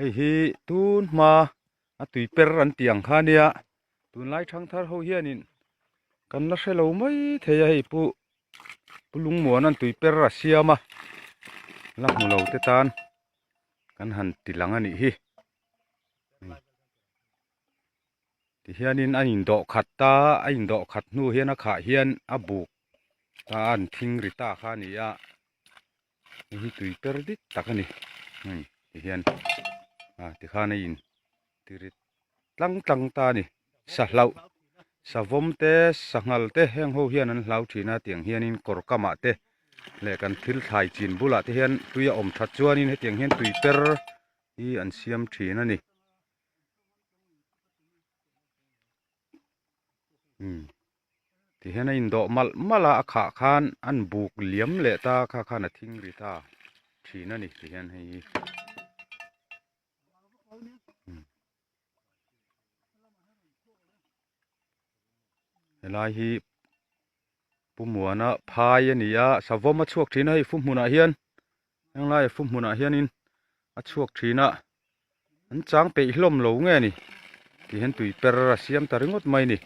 Hei hi tun hma a tui per an tih ang kha ania tunlai thangthar ho hianin kan la hre lo mai thei a hei pu pu lungmuan an tui per a siam a la hmu lo te tan kan han ti lang a nih hi. Tihianin a indawh khat ta a indawh khat hnu hian a khah hian a buk ta a an thing ri ta kha a ni a hei hi tui per dik tak a ni hei tihian a tikhan a in ti rit tlang tlang ta a ni sahlauh savawm te sanghal te heng ho hian an hlau thin a tiang hianin kawr kamah te leh kan thil thlai chin bulah te hian tui a awm that chuanin hetiang hian tui per hi an siam thin a ni. Umm tihian a indawh malh malh a a khah khan an buk liam leh ta kha khan a thing ri ta thin a ni tihian hei hi umm helai hi Pu Muana phai a ni a savawm a chhuak thin a hei fu hmunah hian Henglai a fu hmunah hianin a chhuak thin a, an chang peih hlawm lo nge ni tih hian tui per a siam ta ringawt mai a ni.